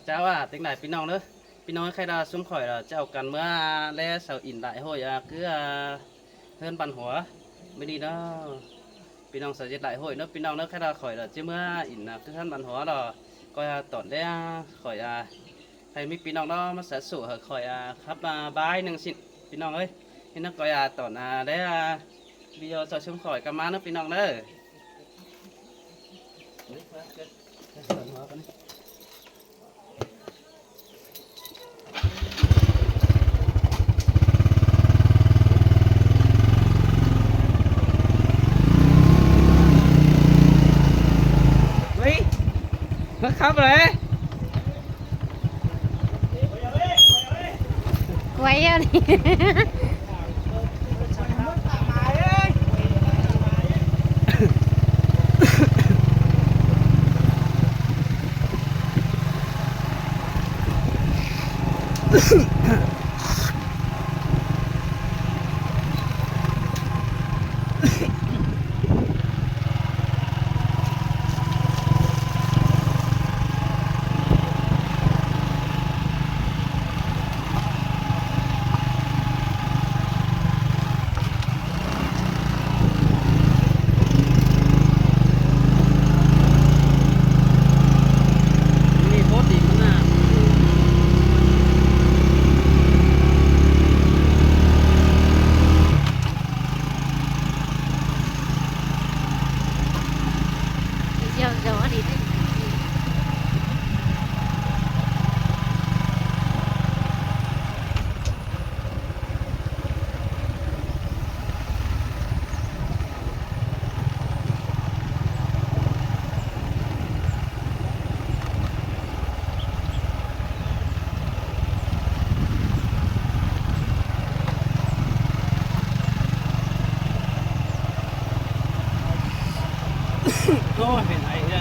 ເຈົ້າວ່າຈັ່ງໃດພີ່ນ້ອງເດີ ພີ່ນ້ອງ ໃຄລະຊຸມຂ້ອຍລະຈະເອົາກັນເມືອແລເສົາອິນຫຼາຍໂຫຍ ອາ ຄື ອາ ເຮືອນບ້ານຫົວມື້ນີ້ເນາະ ພີ່ນ້ອງ ສາວເຈັດຫຼາຍໂຫຍເນາະ ພີ່ນ້ອງເນາະ ໃຄລະຂ້ອຍລະຈະເມືອອິນນະ ຄືເຮືອນບ້ານຫົວລະ ກໍຕອນແລກຂ້ອຍ ອາ ໃຜມີພີ່ນ້ອງເນາະ ມາສາສູ່ໃຫ້ຂ້ອຍ ອາ ຂັບ ອາ ບາຍໜຶ່ງຊິ ພີ່ນ້ອງເອີຍ ເຫັນນະ ຂ້ອຍ ອາ ຕອນ ອາ ແລ ອາ ວິດີໂອຊ່ອຍຊຸມຂ້ອຍກັບມາເນາະ ພີ່ນ້ອງເດີ. ເຮີ້ຍ ມາຂັບເລີຍ ໄວແລ້ວນີ້. ໂອ້ຍ ເປັນໄອເດີ.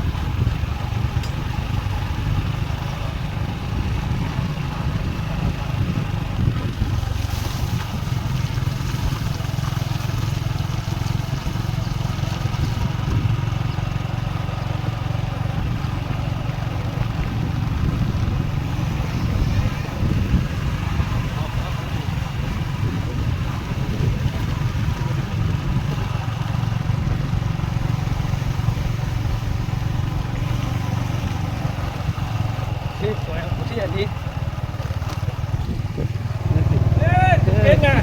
ເອີ ເກັ່ງອະ.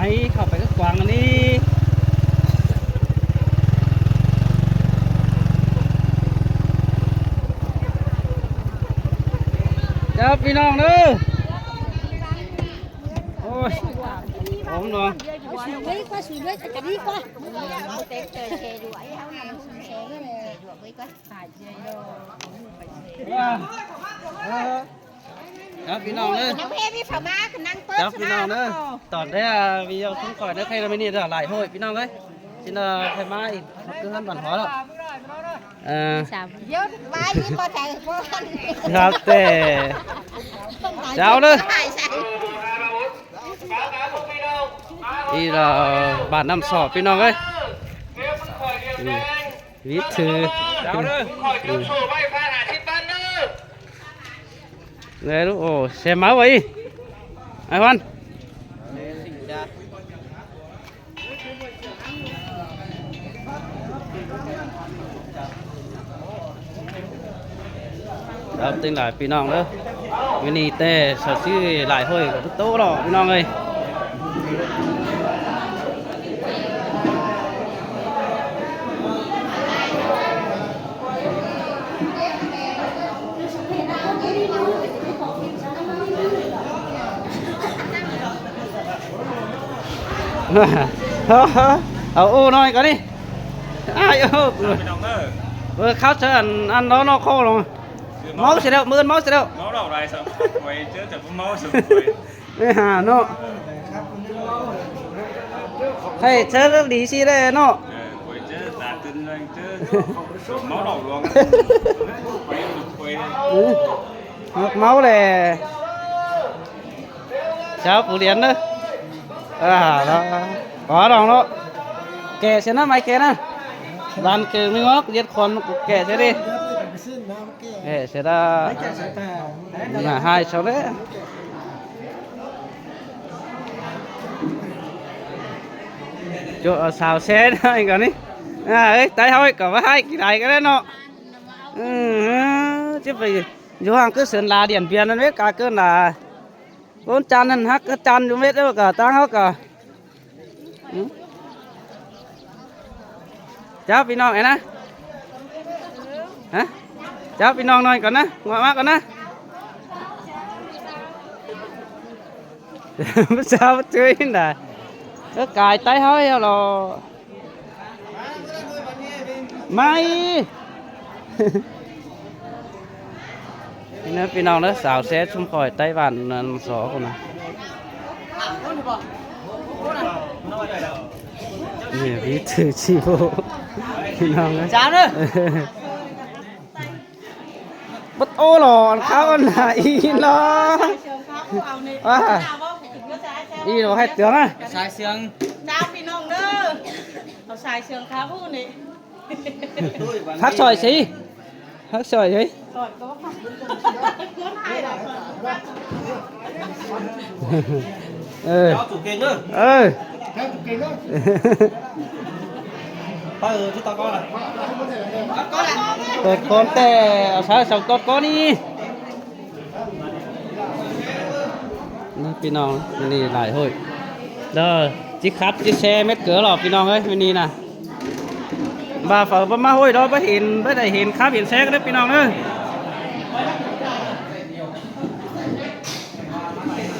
ໄໝ ເຂົ້າໄປກະກວາງອັນນີ້. ເຈົ້າ ພີ່ນ້ອງເດີ ໂອ້ຍ ໂອ້ຍ ນ້ອງ. ເຈົ້າ ພີ່ນ້ອງເດີ ເຈົ້າ ພີ່ນ້ອງເດີ ຕອນແລກມີເອົາຊຸມຂ້ອຍເດີ ໃຜລະມີນີ້ເດີ ຫຼາຍໂຫຍ ພີ່ນ້ອງເອີຍ. ຊິນະ ໃຜມາອີກ ຄືເຮືອນບ້ານຫໍລະ ເອີ ສາມ ດຽວໄວ້ມີບໍ່ໄດ້ບໍ່ ແລ້ວແຕ່ ເຈົ້າເດີ ອີລະ ບ້ານນ້ຳຊອບ ພີ່ນ້ອງເອີຍ ອືມ ວິດຖື ເຈົ້າເດີ ອືມ ເອີ ໂອ້ ແຊມມາໄວ້ ໄອ້ວັນ ເອົາ ເຕັມຫຼາຍ ພີ່ນ້ອງເດີ ມື້ນີ້ແຕ່ສາວຊື່ຫຼາຍໂຫຍ ໂຕເນາະ ພີ່ນ້ອງເອີຍ. ເອົາໂອ້ໜ້ອຍກ່ອນນີ້ ອ້າຍໂອ້ ພີ່ນ້ອງເອີຍ. ເອີ ເຂົ້າເຊີນອັນ ອັນ ເນາະ ເນາະ ເຂົ້າລົງ ເມົາຊະແລ້ວ ມື້ອື່ນເມົາຊະແລ້ວ ເມົາເຫຼົ້າຫຼາຍຊະ ຂ້ອຍເຈີແຕ່ບໍ່ເມົາຊະ ໄປຫາເນາະ ໃຫ້ເຈີດີຊິແລ້ວເນາະ ເອີ ຂ້ອຍເຈີຕາຕື່ນເລີຍ ເຈີເມົາເຫຼົ້າຫຼວງ ໄປ ໄປ ເອີ ມັກເມົາແຫຼະ ຊາວຜູ້ລຽນເດີ ອ່າ ລະ ຂໍລອງເນາະ ແກະເສຍນະ ໄມ້ແກະນະ ບານເກີງມີງອກ ເຮັດຄອນ ແກະເສຍເດ ແກະເສຍດາ ໜ້າຫາຍຊະແລ້ວ ໂຈະເອົາສາວແຊນໃຫ້ກ່ອນນີ້ ອ່າ ເອີຍ ໄຕເຮົາກໍວ່າໃຫ້ກີ່ໃດກໍໄດ້ເນາະ ເອີ ຈະໄປຢູ່ຫ່າງຄືເສີນລາດຽນບຽນນັ້ນເວັດກາເກີນລາ ຄົນຈັນນັ້ນຮັກກັນຈັນຢູ່ເວັດ ແລ້ວກໍທາງເຮົາກໍ ອືມ ເຈົ້າພີ່ນ້ອງເອີຍນະ ຮະ ເຈົ້າພີ່ນ້ອງໜ້ອຍກ່ອນນະ ງອກມາກ່ອນນະ ຜູ້ສາວເຈີຍນະ ເອີ ກາຍໄຕເຮົາໃຫ້ເຮົາລະ ໄມ້ ນີ້ນະພີ່ນ້ອງເດີ ສາວແຊຊຸມຂ້ອຍໄຕ້ບ້ານນຳຊອພຸ້ນນະ ນີ້ພີ່ຖືຊີໂບ ພີ່ນ້ອງເດີ ຈານເດີ ບັດໂອຫຼໍ່ເຂົາອັນໜ້າອີຫຼໍ່ ອ່າ ອີຫຼໍ່ໃຫ້ເຕືອງນະ ສາຍເຊື່ອງ ເຈົ້າພີ່ນ້ອງເດີ ເອົາສາຍເຊື່ອງຂາຜູ້ນີ້ ຜັກຊອຍຊິ ຜັກຊອຍຊິ ເອີ ເຈົ້າຕູເກັ່ງເດີ ເອີ ເຈົ້າຕູເກັ່ງເດີ ໄປເອີ ທີ່ຕະກອນລະ ເປີດຄອນແຕ່ເອົາສາຍສອງຕອນກ່ອນນີ້ ນະພີ່ນ້ອງ ມື້ນີ້ຫຼາຍໂຫຍ ເດີ ຈິຄັບຈິແຊເມັດເກີຫຼອກພີ່ນ້ອງເອີຍ ມື້ນີ້ນະ ບ່າວເຝີບໍ່ມາໂຫຍດອກ ບໍ່ເຫັນ ບໍ່ໄດ້ເຫັນຄັບເຫັນແຊກັນເດີພີ່ນ້ອງເດີ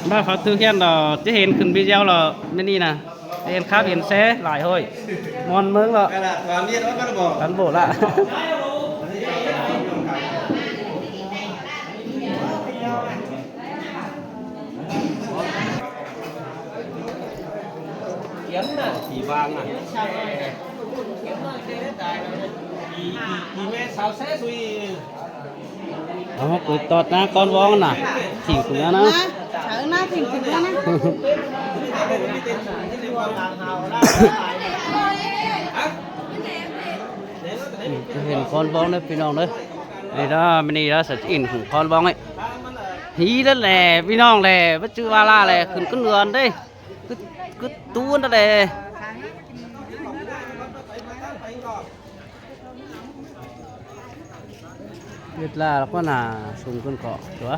ບ່າວເຝີຖືກແຂນດອກ ຈະເຫັນຂຶ້ນວິດດີໂອລະມື້ນີ້ນະ ເຫັນຄັບເຫັນແຊຫຼາຍໂຫຍ ມ່ວນເມືອງລະ ກັນໂບລະ ຂຽມນະ ທີ່ວາງນະ ທີ່ ທີ່ ທີ່ແມ່ສາວແຊຊຸຍ ເອົາ ເຮົາໄປຕອດນາກ້ອນວອງນະ ຖິ້ມຂຶ້ນມານະ ເອີ ນະ ຖິ້ມຂຶ້ນມານະ ຈະເຫັນກ້ອນວອງເດີພີ່ນ້ອງເດີ ນີ້ເດີ ມື້ນີ້ເດີ ສະອິນຂອງກ້ອນວອງນີ້ ຮີນັ້ນແຫຼະພີ່ນ້ອງແຫຼະ ບໍ່ຈື່ວ່າລາແຫຼະ ຂຶ້ນຂຶ້ນເຮືອນເດ້ ຄື ຄືຕູນນັ້ນແຫຼະ. ຍຶດລາວກໍໜ້າສູງຂຶ້ນເກາະຕົວະ.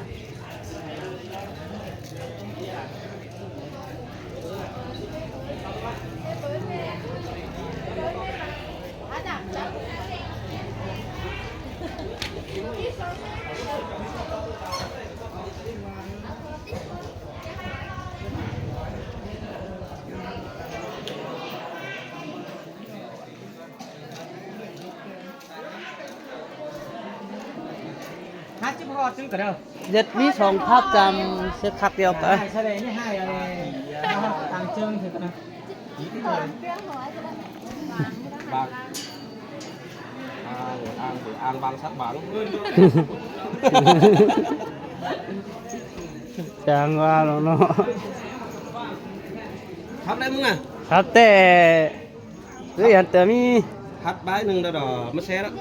ຫ້າສິບ ພໍຊື້ກໍເດີ ເຮັດມີສອງພາບຈຳ ເຮັດຄັກດຽວກະ ໃຫ້ສະແດງນີ້ໃຫ້ອັນນີ້ ເອົາທາງເຈີງຖືກນະ ບາງ ອ່າ ອ່າ ອ່າ ບາງສັກບາງ ຈັ່ງວ່າແລ້ວເນາະ ຄັບໄດ້ມຶງນະ ຄັບແຕ່ ເອີຍ ອັນເຕີມີ ຄັບບາຍໜຶ່ງດອກ ມາແຊແລ້ວ.